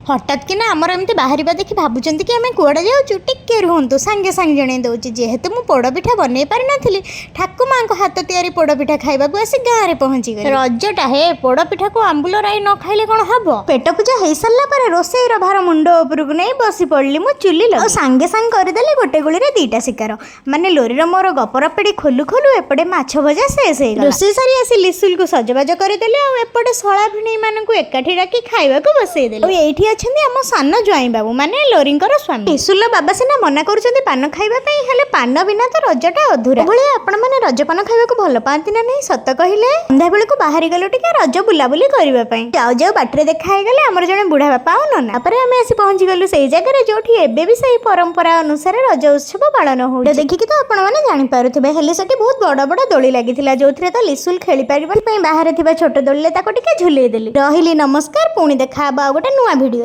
ହଠାତ୍ କିନା ଆମର ଏମିତି ବାହାରିବା ଦେଖି ଭାବୁଛନ୍ତି କି ଆମେ କୁଆଡ଼େ ଯାଉଛୁ? ଟିକେ ରୁହନ୍ତୁ, ସାଙ୍ଗେ ସାଙ୍ଗେ ଜଣେଇ ଦେଉଛି। ଯେହେତୁ ମୁଁ ପୋଡ଼ପିଠା ବନେଇ ପାରିନଥିଲି, ଠାକୁମାଙ୍କ ହାତ ତିଆରି ପୋଡ଼ପିଠା ଖାଇବାକୁ ଆସି ଗାଁରେ ପହଞ୍ଚିଗଲି। ରଜଟା ହେ, ପୋଡ଼ପିଠାକୁ ଆମ୍ବୁଲ ରାଇ ନ ଖାଇଲେ କ'ଣ ହବ? ପେଟ ପୂଜା ହେଇସାରିଲା ପରେ ରୋଷେଇର ଭାର ମୁଣ୍ଡ ଉପରକୁ ନେଇ ବସି ପଡ଼ିଲି ମୁଁ ଚୁଲି। ଆଉ ସାଙ୍ଗେ ସାଙ୍ଗେ କରିଦେଲି ଗୋଟେ ଗୁଳିରେ 2ଟା ଶିକାର। ମାନେ ଲୋରିର ମୋର ଗପରପେଡ଼ି ଖୋଲୁ ଖୋଲୁ ଏପଟେ ମାଛ ଭଜା ଶେଷ ହେଇଗଲା। ରୋଷେଇ ସାରି ଆସି ଲିସୁଲକୁ ସଜବାଜ କରିଦେଲି ଆଉ ଏପଟେ ଶଳା ଭିଣେଇ ମାନଙ୍କୁ ଏକାଠି ଡାକି ଖାଇବାକୁ ବସେଇଦେଲି। ଆଉ ଏଇଠି ଅଛନ୍ତି ଆମ ସାନ ଜ୍ୱାଇଁ ବାବୁ, ମାନେ ଲୋରିଙ୍କର ସ୍ୱାମୀ। ଲିସୁଲର ବାବା ସିନା ମନା କରୁଛନ୍ତି ପାନ ଖାଇବା ପାଇଁ, ହେଲେ ପାନ ବିନା ତ ରଜଟା ଅଧୁରା। ଭଳିଆ ଆପଣମାନେ ରଜ ପାନ ଖାଇବାକୁ ଭଲ ପାଆନ୍ତି ନା ନାହିଁ, ସତ କହିଲେ? ସନ୍ଧ୍ୟା ବେଳକୁ ବାହାରି ଗଲୁ ଟିକେ ରଜ ବୁଲାବୁଲି କରିବା ପାଇଁ। ଯାଉ ଯାଉ ବାଟରେ ଦେଖା ହେଇଗଲେ ଆମର ଜଣେ ବୁଢା ବାପା ଆଉ ନନା। ତାପରେ ଆମେ ଆସି ପହଞ୍ଚି ଗଲୁ ସେଇ ଜାଗାରେ ଯୋଉଠି ଏବେ ବି ସେଇ ପରମ୍ପରା ଅନୁସାରେ ରଜ ଉତ୍ସବ ପାଳନ ହଉଛି। ଦେଖିକି ତ ଆପଣମାନେ ଜାଣିପାରୁଥିବେ। ହେଲେ ସେଠି ବହୁତ ବଡ ବଡ ଦୋଳି ଲାଗିଥିଲା, ଯୋଉଥିରେ ତ ଲିସୁଲ ଖେଳି ପାରିବ ପାଇଁ ବାହାରେ ଥିବା ଛୋଟ ଦୋଳିରେ ତାକୁ ଟିକେ ଝୁଲେଇ ଦେଲି। ରହିଲି, ନମସ୍କାର। ପୁଣି ଦେଖା ହବ ଆଉ ଗୋଟେ ନୂଆ ଭିଡିଓ।